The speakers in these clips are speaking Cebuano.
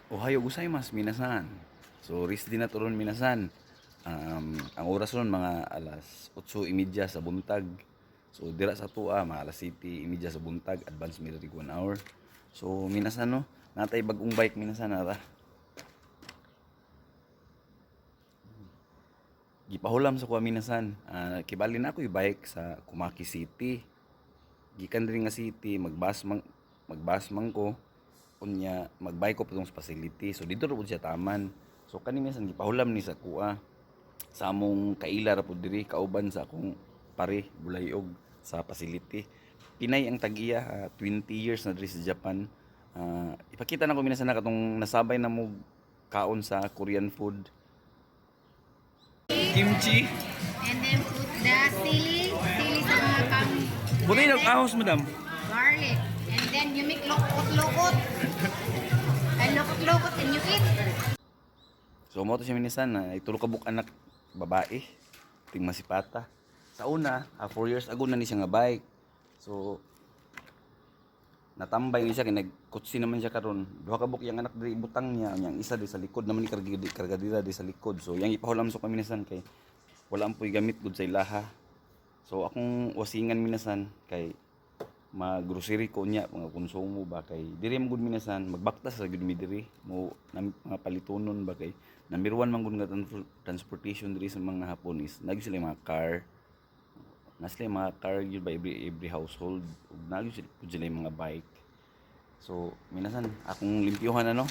Ohayo gozaimasu minasan. So rest din na to ron, minasan. Ang oras ron mga alas 8:30 sa buntag. So dira sa tua mga alas 7:30 sa buntag, advance mi diri 1 hour. So minasan no, natay bagong bike, minasan, ara. Gipahulam sa kuha, minasan. Kibali na ako bike sa Komaki City. Gikan diri nga city, magbus man ko unya magbike ko padung sa facility. So dito ra pud siya taman. So kani minsan gipahulam ni sa kuha sa among kaila ra pud diri, kauban sa akong pare bulayog sa facility. Pinay ang tag-iya, 20 years na diri sa Japan. Ipakita na ko, minasan, na katong nasabay na mo kaon sa Korean food. Kimchi. And then put the sili, sili sa mga pang Buti nag-ahos, madam. Garlic. And then you make lokot-lokot. And lokot-lokot and you eat. So mo to siya, minisan na itulo ka buk anak babae ting masipata. Sa una, 4 years ago na ni siya nga bike. So natambay ni siya kay nagkutsi naman siya karon. Duha ka buk yang anak diri ibutang niya, yang isa di sa likod naman ni kargadira di sa likod. So yang ipahulam so kami minasan kay wala ang puy gamit gud sa ilaha. So akong wasingan, minasan, kay mag-grocery ko niya mga konsumo ba, kay diri man gud, minasan, magbaktas ra gud mi diri mo mga palitonon ba, kay number one man gud nga transportation diri sa mga Hapon is naa gyud sila mga car, na sila mga car gyud ba, every household, ug naa gyud sila, pud sila mga bike. So minasan, akong limpyuhan ano.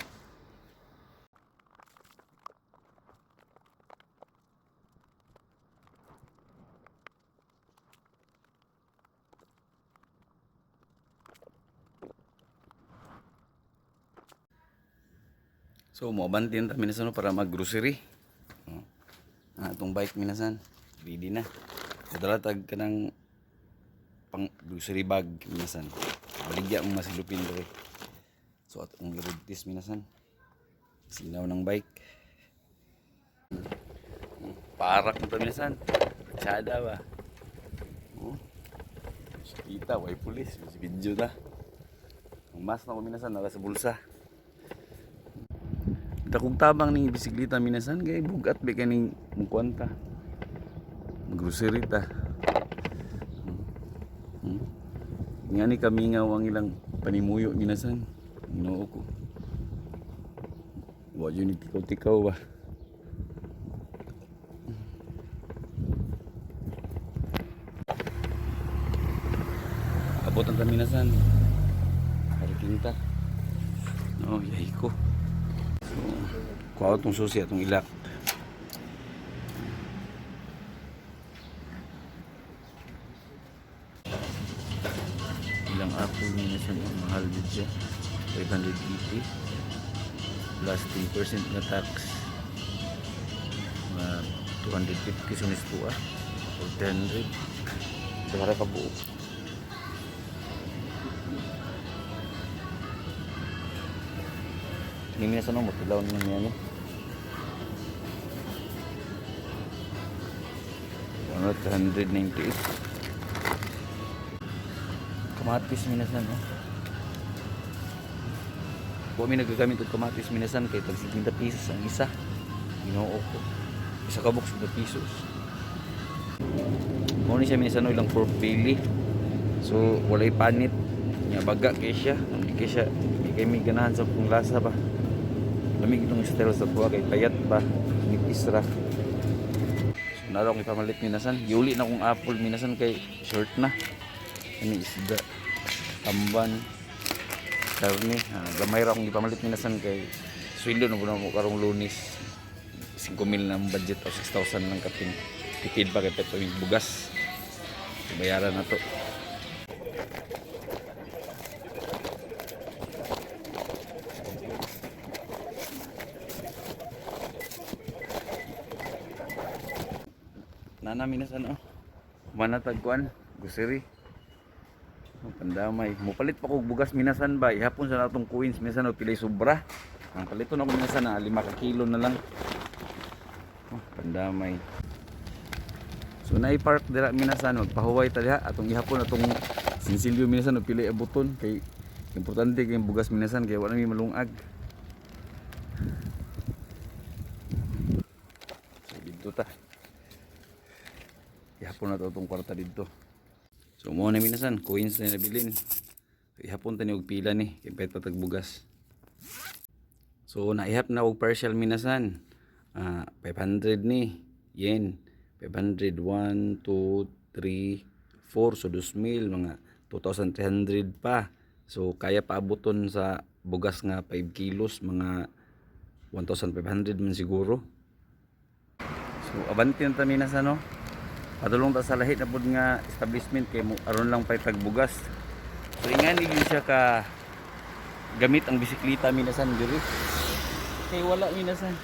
So moabante ta, minasan, no, para mag-grocery. No? Atong bike, minasan, ready na. Kadala tag kanang pang grocery bag, minasan. Baligya mo masilupin diri. So atong road test, minasan. Sinaw ng bike. Parak na to, minasan. Tsada ba? Oh. Kita, way pulis. Video na. Ang mas na ko, minasan, nara sa bulsa. Dakong tabang ning bisikleta, minasan, kay bugat ba kaning mukuan ta. Grocery ta. Nga ni kami nga ang ilang panimuyo, minasan. Ginoo ko. Wa jud ni tikaw-tikaw ba. Abot ang kami, minasan. Parking ta. No, yahi ko. So, kuha itong susi atong ilak. Ilang apple, minasan, oh, mahal din siya. 580 plus 3% na tax. Mga 250 sa nistua. Or 300. Ito ka buo. Ini minasan, no, matilaw naman yan. No? Ano, 398. Kamatis, minasan, no? Wa mi nagagamit og kamatis, minasan, kay tag 50 pesos ang isa. Ginoo ko. Isa ka box 50 pesos. Mao ni siya, minasan, no, ilang pork belly. So walay panit. Nya baga kay siya. Hindi kay siya, di kay mi ganahan sa kung lasa ba. Lamig itong style sa tuwa kay payat ba. Nipis ra. So naro akong ipamalit, minasan. Giuli na kong apple, minasan, kay short na. Ano isda. Tamban. Karne. Gamay ra akong ipamalit, minasan, kay sweldo na mo karong Lunes. 5 mil na ang budget o 6,000 lang kapin. Tipid pa kay Petro bugas. Bayaran na to. Nana, minasan, oh. Manatag kuan, grocery. Oh, pandamay. Mupalit pa kog bugas, minasan ba. Ihapon sa natong coins, minasan, og pilay sobra. Ang paliton ako, minasan, na 5 ka kilo na lang. Oh, pandamay. So naay park dira, minasan, magpahuway ta diha atong ihapon atong sinsilyo, minasan, og pilay abuton kay importante kay bugas, minasan, kay wala mi malungag. So didto ta. Ihapon na to itong kwarta didto. So mo na, minasan, coins na nabilin. So, ihapon ta ni og pila ni kay pet patag bugas. So naihap na og partial, minasan. Ah, 500 ni yen. 500, 1, 2, 3, 4, so 2,000, mga 2,300 pa. So kaya pa abuton sa bugas nga 5 kilos, mga 1,500 man siguro. So abante na ta, minasan, no. Padulong ta sa lahi na pud nga establishment kay mo aron lang pay tagbugas. So ingani gyud siya ka gamit ang bisikleta, minasan, diri. Kay wala, minasan.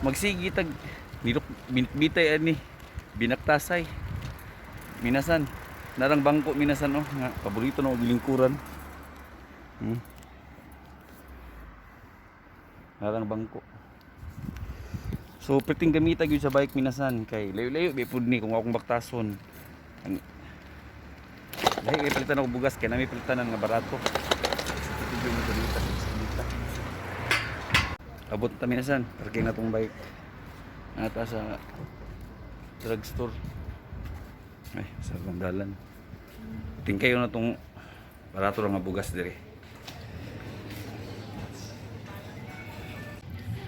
Magsigi tag nilok binitbitay ani binaktasay. Minasan. Narang bangko, minasan, oh, nga paborito na og lingkuran. Narang bangko. So perting gamita gyud sa bike, minasan, kay layo-layo ba pud ni kung akong baktason. Ang lahi kay palitan ako bugas kay nami palitanan nga barato. So perting gyud mo gamita sa bisikleta. Abot ta, minasan, parking na tong bike. Nata sa drugstore. Ay, sa dalan. Tingkayo na tong barato ra nga bugas diri.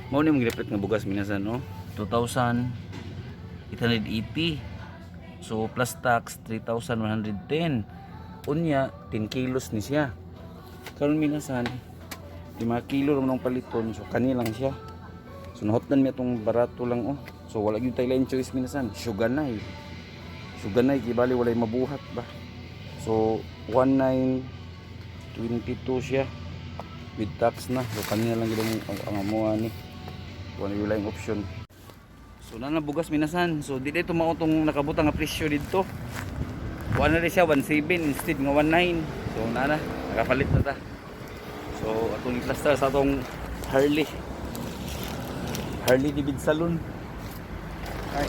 Mao ni mong gilipit nga bugas, minasan, no? 2,880. So plus tax 3,110. Unya 10 kilos ni siya. Karon, minasan, 5 kilo ra man ang paliton, so kani lang siya. So nahotdan mi atong barato lang, oh. So wala gyud tay lain choice, minasan. Suganay. Suganay kay bali walay mabuhat ba. So 1922 siya with tax na. So kanina lang gyud ang amuha ni. Wala yung laing option. So na bugas, minasan. So di dito mao tong nakabutang nga presyo didto. Kuha na rin siya 1.7 instead nga 1.9. So na na, nakapalit na ta. So atong i-cluster sa atong Harley. Harley David Salon. Ay.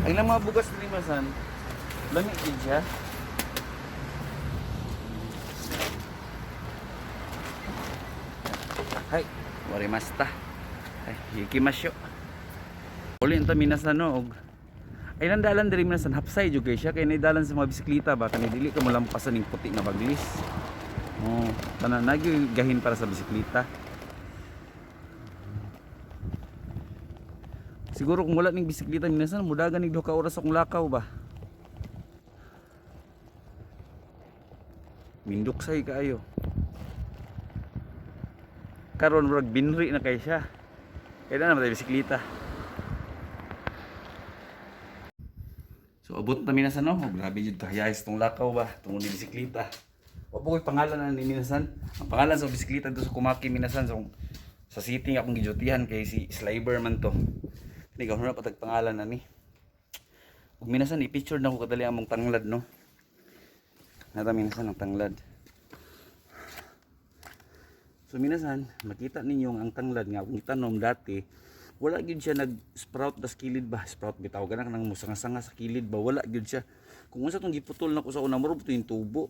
Ang ilang mga bugas ni minasan, lami gid siya. Hay, warimasta. Ay, hikimasyo. Uli ang minasan, no, og ay nang dalan diri, minasan, hapsay jud kay siya kay naidalan sa mga bisikleta ba, kani dili ka molampasan ning puti nga baglis. Oh, tanan nagyoy gahin para sa bisikleta. Siguro kung wala ning bisikleta, minasan, mudagan ning duha ka oras akong lakaw ba. Minduksay kaayo. Karon murag binri na kay siya. Kaya na naman tayo bisikleta. So abot na, minasan, no. Oh, grabe jud kahayas tong lakaw ba tungod ni bisikleta. Wa po ko'y pangalan na ni, minasan. Ang pangalan sa bisikleta dito sa Komaki, minasan, sa city nga akong gijutihan kay si Sliber man to. Kani gawon na patag pangalan na ni. Ug minasan, i-picture na ko kadali among tanglad, no. Nata, minasan, ang tanglad. So minasan, makita ninyo ang tanglad nga akong itanom dati, wala gyud siya nag-sprout das kilid ba. Sprout bitaw gana kanang musanga-sanga sa kilid ba, wala gyud siya. Kung unsa tong giputol nako sa una, murag yung tubo.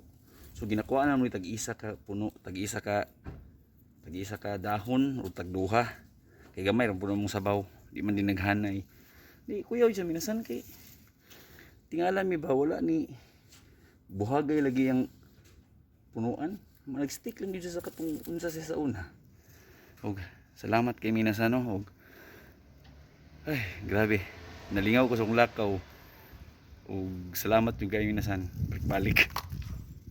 So ginakuha na mo ni tag-isa ka puno, tag-isa ka dahon o tag duha. Kay gamay ra puno mong sabaw, di man din naghanay. Di kuyaw siya, minasan, kay tingala mi ba wala ni buhagay lagi ang punuan. Nag-stick lang gyud siya sa katong unsa siya sa una. Og salamat kay minasan, no. Og ay, grabe. Nalingaw ko sa akong lakaw. Og salamat yung kay minasan. Balik.